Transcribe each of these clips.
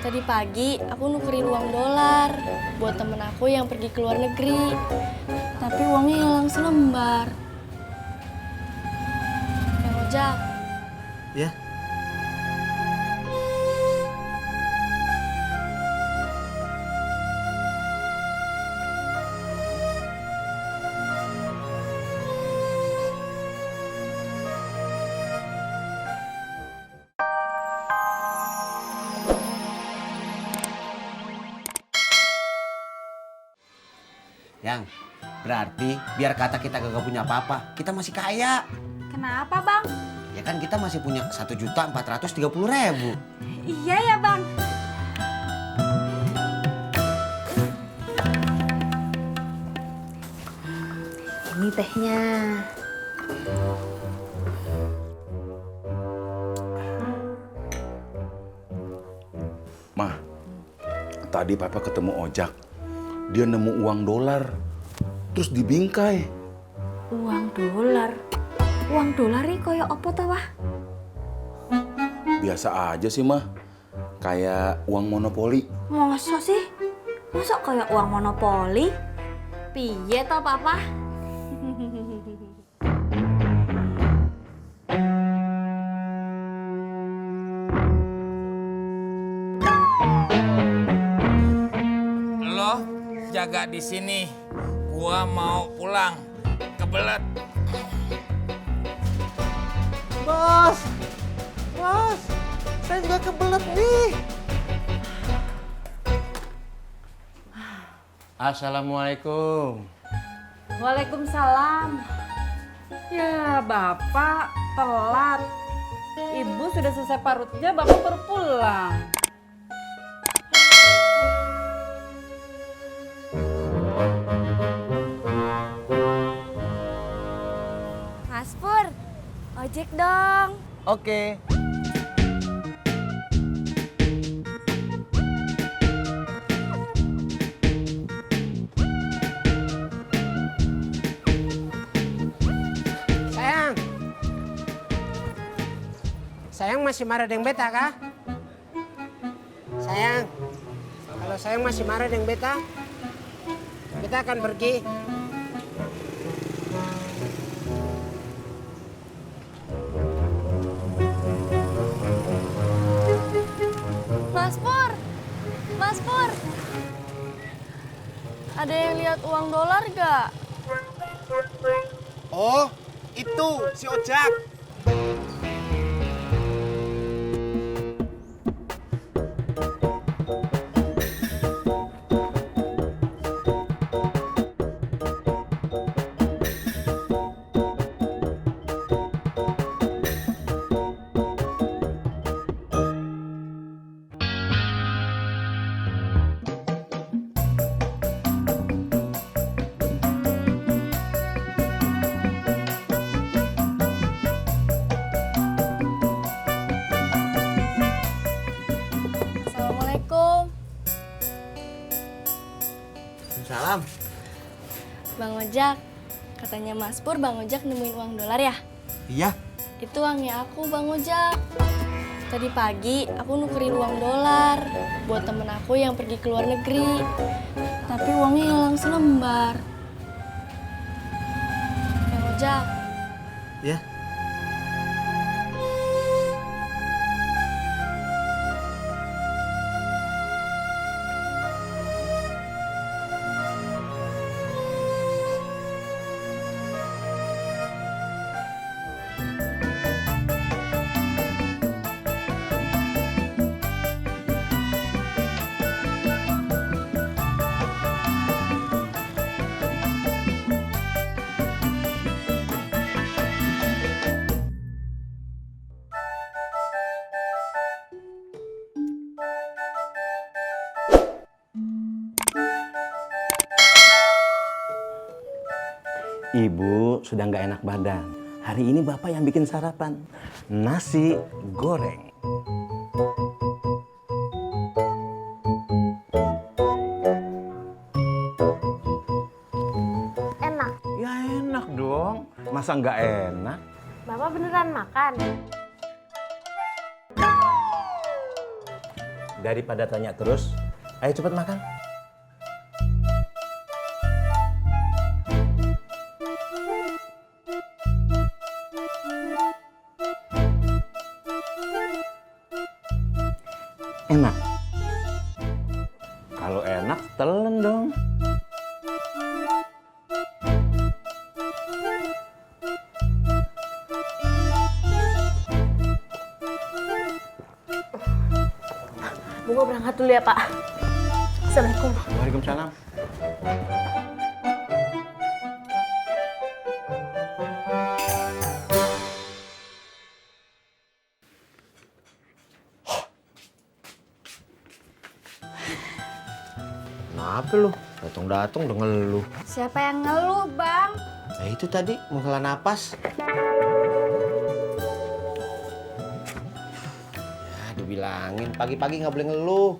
Tadi pagi aku nukerin uang dolar buat temen aku yang pergi ke luar negeri. Tapi uangnya hilang selembar. Bang Ojak. Ya. Yang berarti biar kata kita gak punya apa-apa, kita masih kaya. Kenapa bang? Ya kan kita masih punya 1.430.000. Iya ya bang. Ini tehnya. Mah, tadi papa ketemu Ojak. Dia nemu uang dolar, terus dibingkai. Uang dolar? Uang dolar ini koyo apa tau wah? Biasa aja sih mah, kayak uang monopoli. Masa sih? Masa kayak uang monopoli? Piye toh papa? Lo jaga di sini. Gua mau pulang. Kebelet. Bos, saya juga kebelet nih. Assalamualaikum. Waalaikumsalam. Ya, Bapak telat. Ibu sudah selesai parutnya, Bapak baru pulang. Mas Pur, ojek dong. Oke. Sayang masih marah dengan beta kah? Sayang, kalau sayang masih marah dengan beta, beta akan pergi. Mas Pur, Mas Pur. Ada yang lihat uang dolar gak? Oh, itu si Ojak. Assalamualaikum. Salam. Bang Ojak, katanya Mas Pur Bang Ojak nemuin uang dolar ya? Iya. Itu uangnya aku Bang Ojak. Tadi pagi aku nukerin uang dolar buat temen aku yang pergi ke luar negeri. Tapi uangnya hilang selembar. Bang Ojak. Ya. Ibu sudah nggak enak badan. Hari ini Bapak yang bikin sarapan. Nasi goreng. Enak. Ya enak dong. Masa nggak enak? Bapak beneran makan? daripada tanya terus, ayo cepat makan. Enak. Kalau enak, telan dong. Bunga berangkat dulu ya, Pak. Assalamualaikum. Waalaikumsalam. Kenapa lu? Datang-datang udah ngeluh. Siapa yang ngeluh, Bang? Nah itu tadi menghela napas. Ya dibilangin pagi-pagi nggak boleh ngeluh.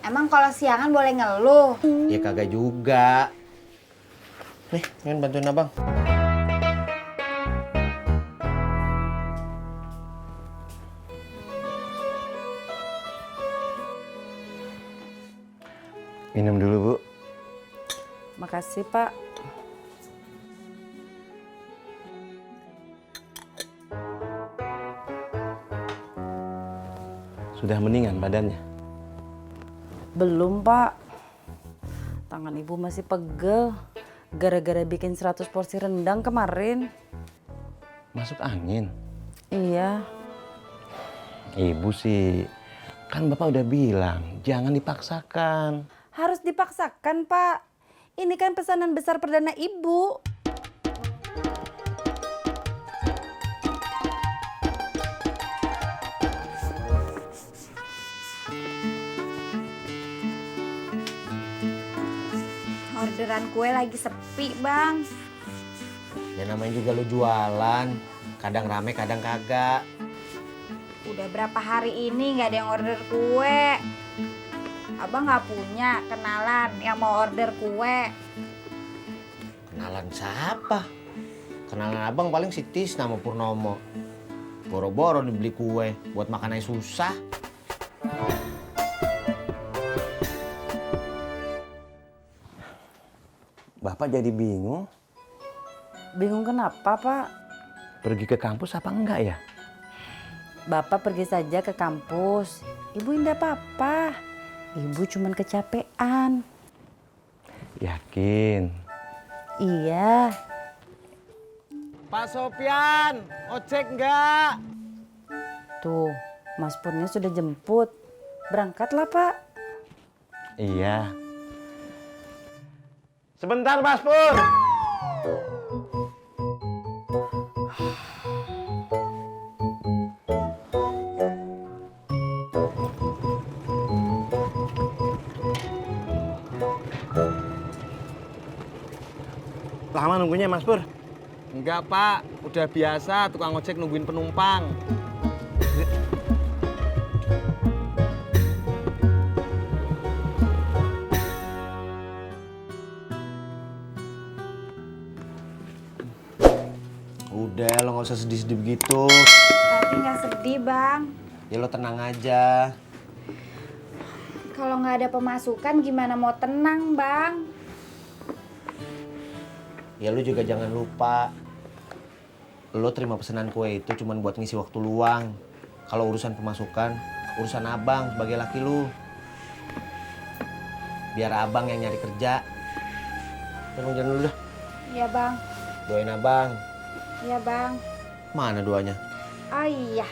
Emang kalau siangan boleh ngeluh? Ya kagak juga. Nih, ingin bantuin abang. Minum dulu, Bu. Makasih, Pak. Sudah mendingan badannya? Belum, Pak. Tangan Ibu masih pegel. Gara-gara bikin 100 porsi rendang kemarin. Masuk angin? Iya. Ibu sih, kan Bapak udah bilang, jangan dipaksakan. Harus dipaksakan, Pak. Ini kan pesanan besar perdana Ibu. Orderan kue lagi sepi, Bang. Ya namanya juga lu jualan. Kadang rame, kadang kagak. Udah berapa hari ini nggak ada yang order kue. Abang nggak punya kenalan yang mau order kue. Kenalan siapa? Kenalan abang paling si Tis nama Purnomo. Boro-boro dibeli kue, buat makannya susah. Bapak jadi bingung, Bingung kenapa, Pak? pergi ke kampus apa enggak ya? Bapak pergi saja ke kampus. Ibu indah apa-apa. Ibu cuman kecapean. Yakin? Iya. Pak Sopyan, ojek enggak? Tuh, Mas Purnya sudah jemput. Berangkatlah, Pak. Iya. Sebentar, Mas Pur. Lama nunggunya, Mas Pur? Enggak, Pak. Udah biasa tukang ojek nungguin penumpang. Udah, lo nggak usah sedih-sedih begitu. Tapi nggak sedih, Bang. Ya lo tenang aja. Kalau nggak ada pemasukan gimana mau tenang, Bang? Ya lo juga jangan lupa. Lo terima pesanan kue itu cuma buat ngisi waktu luang. Kalau urusan pemasukan, urusan abang sebagai laki lu. Biar abang yang nyari kerja. Jangan dulu dah. Iya, Bang. Doain abang. Iya, Bang. Mana doanya? Oh iya.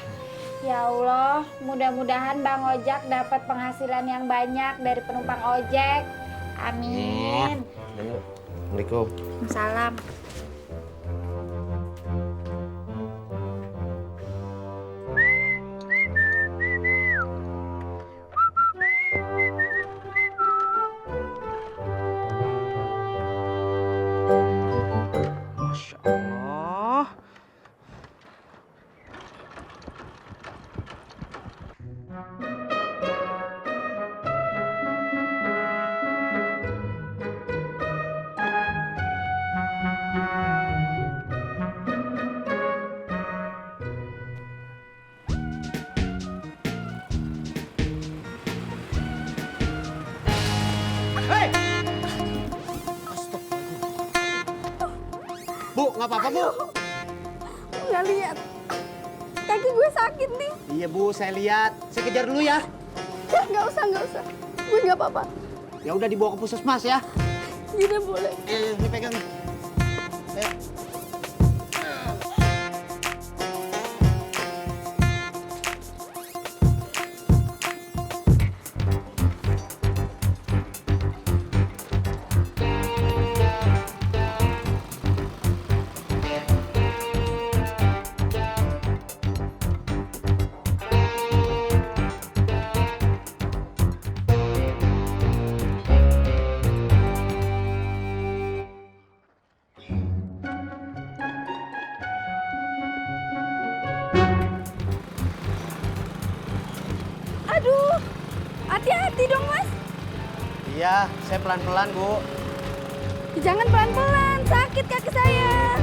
Ya Allah, mudah-mudahan Bang Ojak dapat penghasilan yang banyak dari penumpang ojek. Amin. Assalamualaikum. Salam. Masya Allah. nggak apa-apa, Bu? Nggak lihat. Kaki gue sakit nih. Iya, Bu, saya lihat. Saya kejar dulu ya. Nggak usah. Gue nggak apa-apa. Ya udah dibawa ke puskesmas ya. Gila boleh. Ini pegang. Ayo. Aduh, hati-hati dong mas. Iya, saya pelan-pelan, Bu. Jangan pelan-pelan, sakit kaki saya.